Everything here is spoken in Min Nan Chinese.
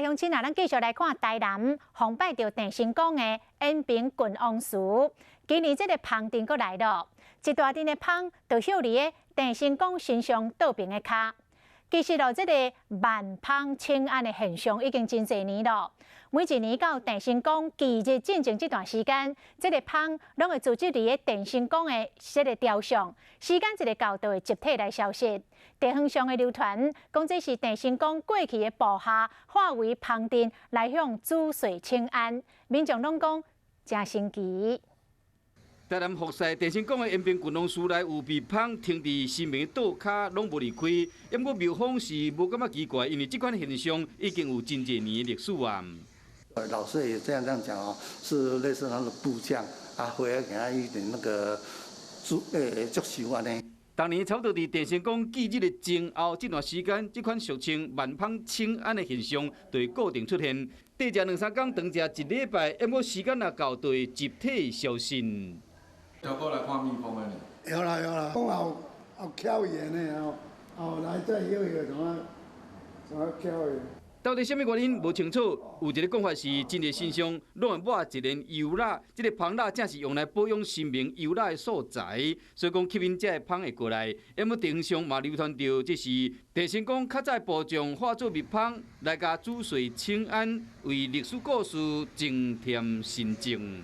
鄉親啊，咱繼續來看台南奉拜著鄭成功的延平郡王祠。今年這个蜂陣閣來囉，一大陣的蜂就歇佇咧鄭成功神像倒爿的跤。其實囉，這个萬蜂請安的現象已經真濟年囉。每一年到鄭成功忌日進前這段時間，這个蜂攏會聚集佇咧鄭成功的這个雕像，時間一个到，就會集體來消失。地方上的流傳講，這是鄭成功過去的部下化為蜂陣來向主帥請安，民眾攏講誠神奇。台南福賽鄭成功的延平郡王祠內有蜜蜂停佇神明桌跤，攏無離開。毋過廟方是無感覺奇怪，因為這款現象已經有真濟年的歷史啊。老師也這樣講哦，是類似那個部將啊，回來給他一點那個祝祝壽按呢。逐年差不多佇鄭成功忌日的前後這段時間，這款俗稱萬蜂請安的現象就會固定出現。短食兩三工，長食一禮拜，毋過時間若到，就會集體消失。調過來看蜜蜂的呢？有啦有啦，講有巧緣的吼，後來再歇歇怎啊怎啊巧緣。到底啥物原因無清楚？有一个講法是，真濟神像攏會抹一層油蠟，這个蜂蠟正是用來保養神明油蠟的素材，所以講吸引這个蜂會過來。毋過地方上嘛流傳著，這是鄭成功較早的部將化做蜜蜂來共主帥請安，為歷史故事增添神證。